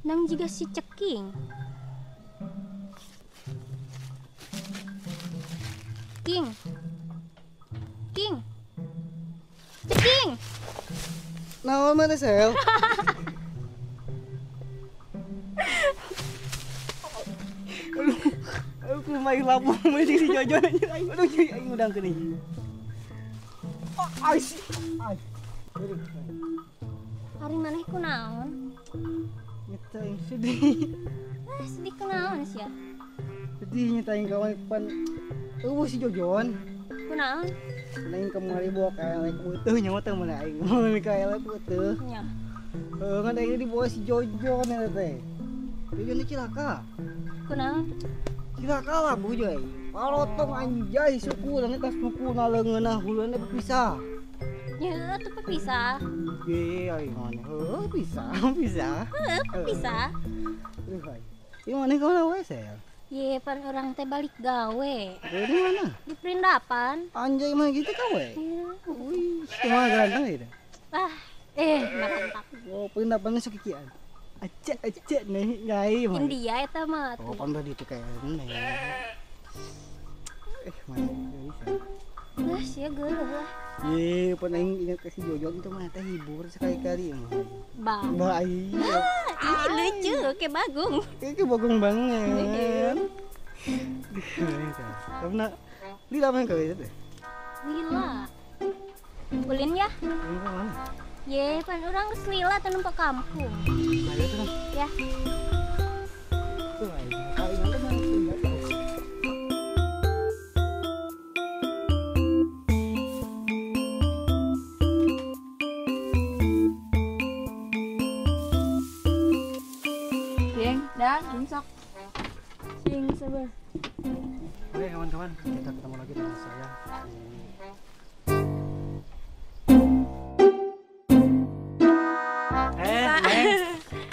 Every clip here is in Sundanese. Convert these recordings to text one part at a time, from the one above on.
Nang juga si Ceking. King. King. Ceking. Naon mana sel? Aduh, main labu main si Jojo aja. Aduh, aing udang kene. Oh, ai. Hari maneh ku naon? Nyata aing sedih. Ah, sedih kunaon sia? Sedih nyata aing kawan pan eueuh si Jojon. Kunaon? Aing kamari bawa ka elek beuteung nyawa teh mana aing mun ka elek beuteung. Nya. Heuh kan aing dibawa si Jojon eta teh. Jojon teh cilaka. Kunaon? Cilaka lah bu joy. Palotong anjay suku dan tas suku ngaleungeunah huluna berpisah. Ya, tuh pepisah. Iya, aing mana? Heuh, pisah, pisah. Heuh, pepisah. Duh, ieu mana ka we sel? Ye, pan urang teh balik gawe. Di mana? Di perindapan. Anjay mah gitu ka we. Wih, kumaha garantang ieu? Ah, marantap. Oh, perindapan sok kikian. Acek acek nih ngai mah. India eta mah. Oh, pan badi teh kayak nih. Mana bisa. Lah, sia geuleuh lah. Ye, pan aing ingat ke si Jojon itu mah teh hibur sekali-kali mah. Ba. Ba iya. Ih, lucu, kayak Bagong. Kayak Bagong banget. Karena lila mah kau itu teh. Lila. Ulin ya? Ulin ke mana? Ye, pan urang geus lila teh nempo kampung. Ayo tuh. Ya. Tuh aing. Aing mah Dan sok sing sabar. Oke kawan-kawan, kita ketemu lagi dengan saya di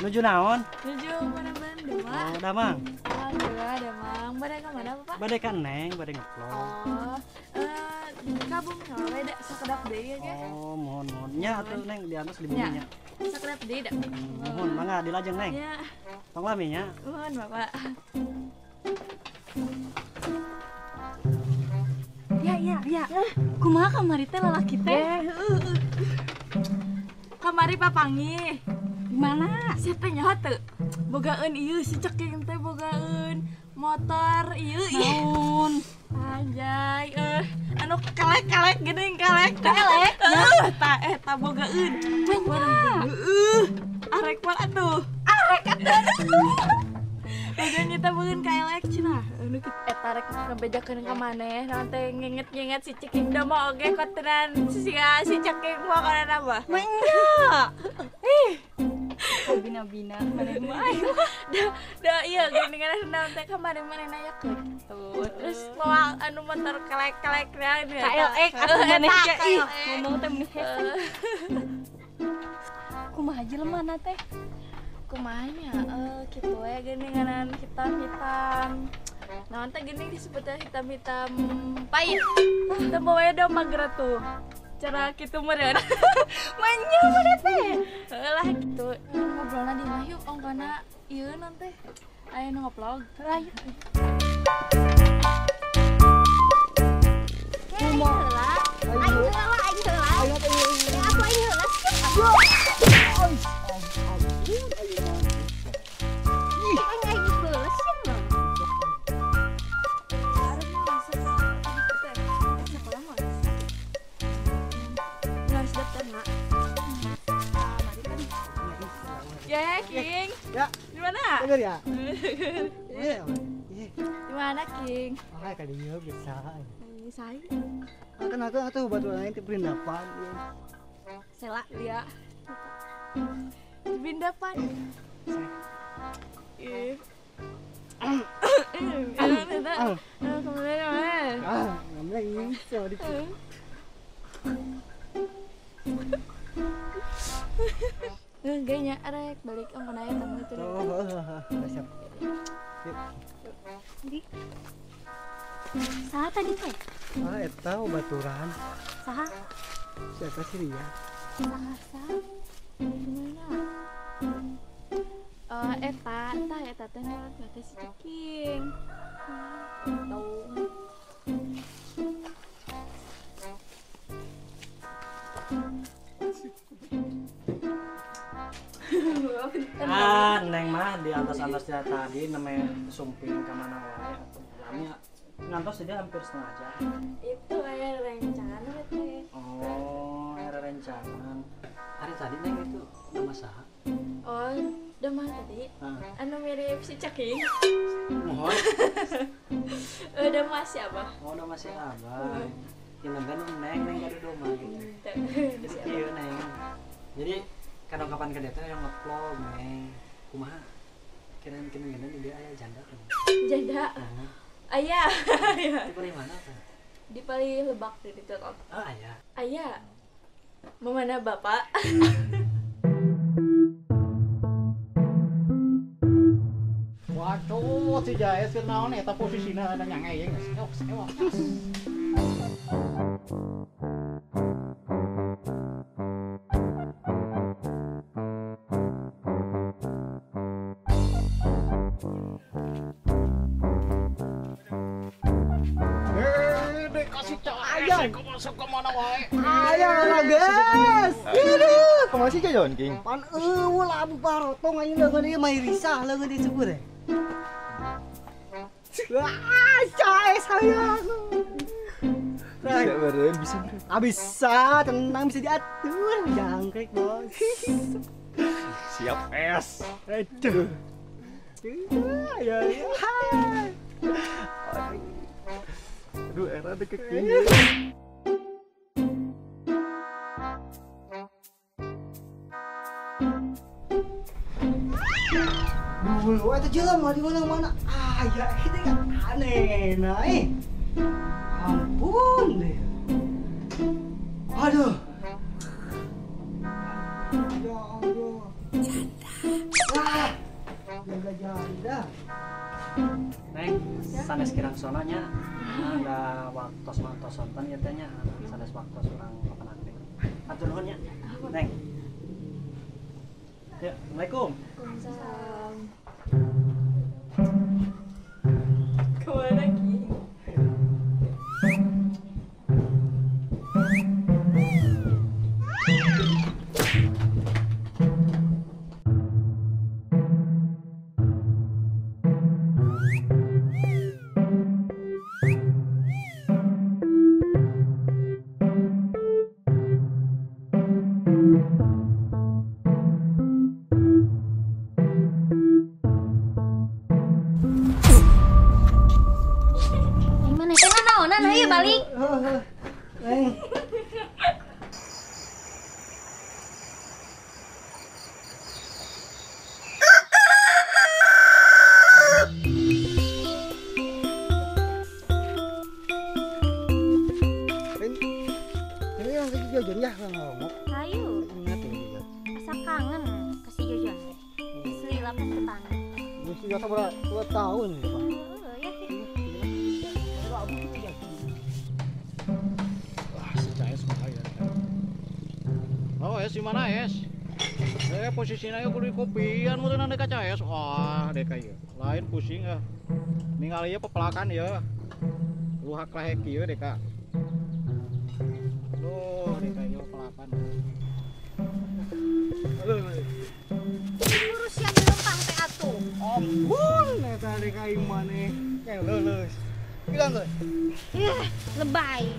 nuju naon? Nuju mana Bandung, Pak? Oh, damang. Alhamdulillah damang. Bade ka mana, Bapak? Bade ka Neng, bade ngevlog. Oh, ka bumi we da sakedap deui ya ge. Oh, mohon mohon. Nya atuh Neng diantos di bumi nya. Sakedap deui da. Mohon mangga dilajeng Neng. Nya. Tong lami nya. Mohon Bapak. Ya ya ya. Kumaha kamari teh lalaki teh? Kamari papanggih. Di mana? Sia teh nyaho teu? Bogaeun ieu si Ceking teh bogaeun motor ieu naon? Anjay anu kalek-kalek geuning kalek. Kalek? Ta eta bogaeun. Manya. Heueuh. Arek mah atuh. Arek atuh. Bogaeun nyata bogaeun kalek cenah. Anu eta rek ngabejakeun ka maneh naon teh nginget-nginget si Ceking da mah oge kotenan si Ceking mah kana mah. Manya. Ih. Bina-bina maneh mah. Da iya geuningan naon teh kamari maneh nanyakeun gitu. Terus mawa anu motor kelek-kelek dan KLX atuh maneh ge ih ngomong teh meni hese. Kumaha jelema teh? Kumaha nya kitu we geuninganan hitam-hitam. Naon teh geuning disebutnya hitam-hitam pahit. Teu bawa da mager tuh. Cara kitu meureun. Manya mana teh? Heuh lah kitu. Ngobrolna di mah yuk ongkona ieu naon teh? Aya nu ngevlog. Ayo. Aing heula. Aing heula, aing heula. Ya aku aing heula. Aing aing heula sih mah. Nggak daftar nak. Mari kan. Ya, King. Ya. Di mana? Dengar ya. Iya. Di mana, King? Ah, kali dia bisa. Saya. Kan aku tuh batu lain di perindapan. Sela, dia. Di perindapan. Ih. Gayanya arek balik ongkon aya tamu itu. Oh, siap. Di. Saha tadi teh? Ah, eta baturan. Saha? Siapa sih dia? Saha, saha. Gimana? Eta, tah eta teh nolak si Ceking. Tahu. Ah, neng mah di atas-atas dia tadi namanya sumping ke mana wae atau lamnya ngantos dia hampir setengah jam. Itu kayak rencana teh. Oh, ada rencana. Hari tadi neng itu nama saha? Oh, nama tadi. Anu mirip si Ceking. Mohon. Udah masih abah. Oh, udah masih abah. Yang neng neng neng gak ada doma gitu. Iya neng. Jadi kadang kapan ke dia yang ngevlog neng. Kumaha? Kirain-kirain gini dia ayah janda kan? Janda. Ayah. Di paling mana tuh? Di paling Lebak di itu. Oh, ayah. Ayah. Mau mana bapak? Waduh, si Jaes keur naon eta posisina ada nyangeyeng seok seok. Ayah guys. Aduh, kumaha sih Jojon King? Pan eueuh labu parotong anjing leungeun ieu mah risah leungeun disebut teh. Wah, caes hayang. Bisa beren, bisa beren. Ah bisa, tenang bisa diatur. Jangkrik, Bos. Siap es. Aduh. Ya ya. Aduh, era deket gini. Dulu itu jelema di mana-mana. Ah, ya ini kan aneh, nah. Ampun deh. Aduh. Ya Allah. Janda. Wah. Janda-janda. Neng, sanes kirang sonanya ada waktos-waktos sonten ya teh nya, sanes waktos urang kapan teh. Atur nuhun nya. Neng. Ya, Assalamualaikum. Waalaikumsalam. Kemana Ki? Balik. Ini yang si Jojon ya ngomong. Ayo. Ingat ya. Asa kangen ke si Jojon. Selilap ke tanah. Sudah berapa 2 tahun ya, Pak. Ya. Wah, si Caes bahaya. Oh, es di mana es? Posisinya ya kudu kopian meureun deka Caes. Wah, deka ieu. Lain pusing ah. Ningali ieu pepelakan ieu. Luhak lahek ieu deka. Loh, deka ieu pepelakan. Urus yang lempang teh atuh. Ampun, eta deka ieu maneh. Leuleus. Bilang tuh. Ih, lebay.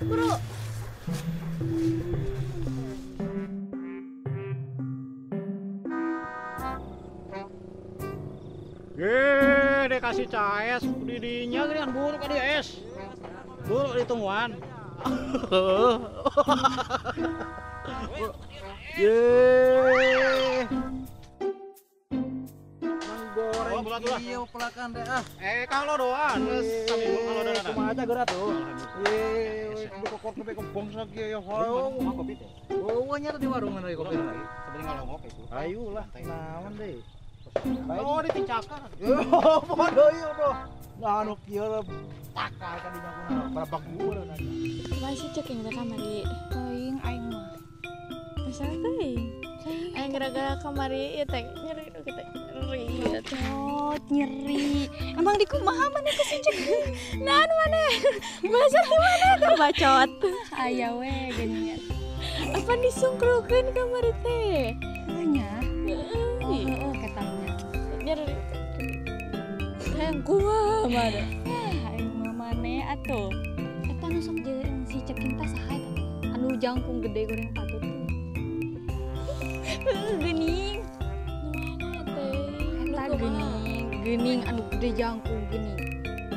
Bro. Ye, dia kasih caes didinya geuningan buruk ka dia es. Buruk ditungguan. Ye. Goreng ieu pelakan teh ah. Kalau doan geus saminggu kalau doan. Kumaha teh geura tuh. Ye, kokor sampai kembang sakieu ya hoyong. Kopi teh. Oh, nya di warung mana kopi lagi. Sebenarnya ngalongok itu. Ayo lah, naon deui. Oh, ditincakan. Oh, bodoh ieu doh. Nah, anu kieu takal ka dinya kunaon. Berapa gua nanya. Masih ceking teh kamari. Teuing aing mah. Masalah teuing. Aing gara-gara kamari ieu teh nyeri nu kita nyeri. Oh, nyeri. Emang di kumaha maneh ke si ceking? Naon maneh? Bahasa di mana teh bacot? Aya we geuningan. Apa disungkrukeun kamari teh? Nya. Heeh, katanya. Nyeri. Hayang kumaha mana? Aing mah maneh atuh. Eta nu sok jeung si ceking teh saha eta teh? Anu jangkung gede goreng patut tuh. Geuning. Nu mana teh? Eta geuning, geuning anu gede jangkung geuning.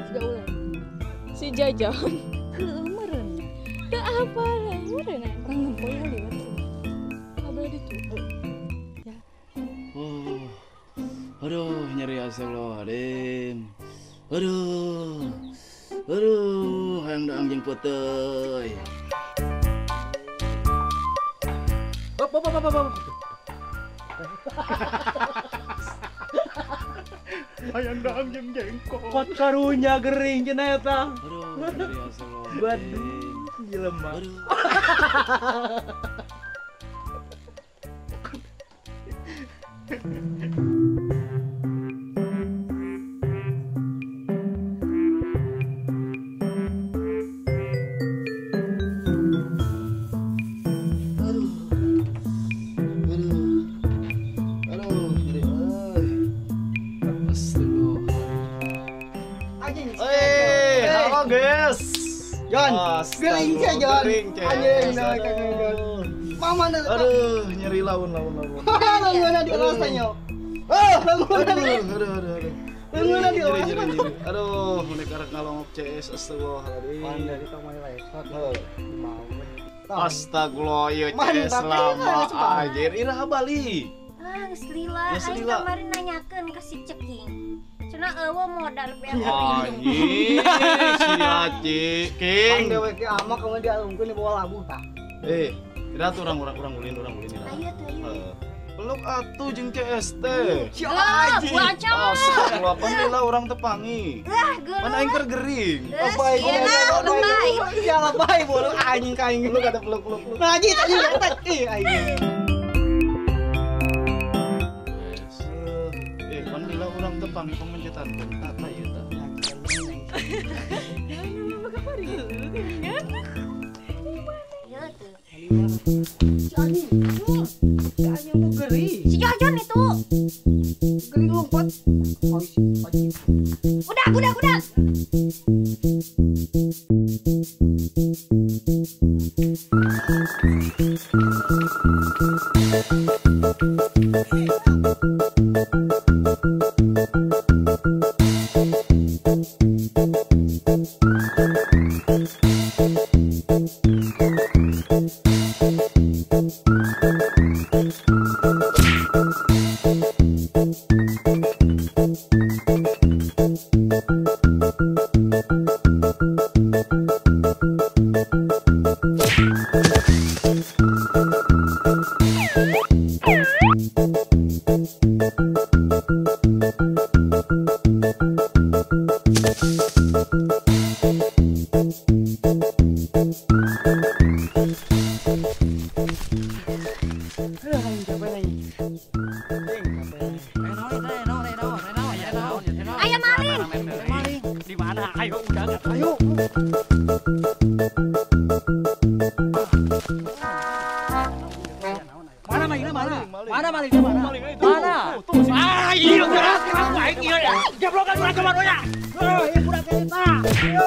Siga ular. Si Jajan. Heueuh meureun. Teu apa lah, meureun. Urang nempo ya liwat. Kabel ditu. Ya. Oh. Aduh, nyeri astagfirullahaladzim. Aduh. Aduh, hayang daang jeung peuteuy. Hop hop hop hop. Hayang daang jeung jengkol. Kot karunya gering cenah eta. Aduh, nyeri astagfirullahaladzim. Jelema. Aduh. Jon, gering sih Jon. Anjing, Jon. Mama na. Aduh, nyeri laun laun laun. Leungeunna dirasanya. Oh, leungeunna di. Aduh, aduh, aduh. Leungeunna dirasa. Aduh, mun karek ngalongok CS astagfirullahaladzim. Pan dari tong mah lesot. Mau. Astagfirullah, ieu CS lama anjir. Iraha balik. Ah, geus lila. Aing kemarin nanyakeun ka si Ceking. Cenah eueuh modal beak. Anjing, si Ceking. Pan dewek ge amak kamu dialungkeun di bawah labuh tah. Ira tuh urang ulin ira. Ayo tuh ayo. Peluk atuh jeung CS teh. Si anjing. Astagfirullah, pan lila urang teu pangi. Pan aing keur gering. Lebay, lebay. Ya lebay bodoh anjing ka aing. Peluk ada peluk peluk. Nah, anjing anjing ih aing. Pan lila urang teu pangi pemencetan tata ieu tah. Si anjing. Si anjing tuh geri. Si Jojon itu. Geri lompat. Udah, udah, udah. Ayo maling. Maling di mana? Ayo udah, ayo. Mana malingnya mana? Mana malingnya mana? Mana? Ah, iya gerak gerak baik iya ya. Jeblokan urang ke mana ya? Eh, budak eta. Yo.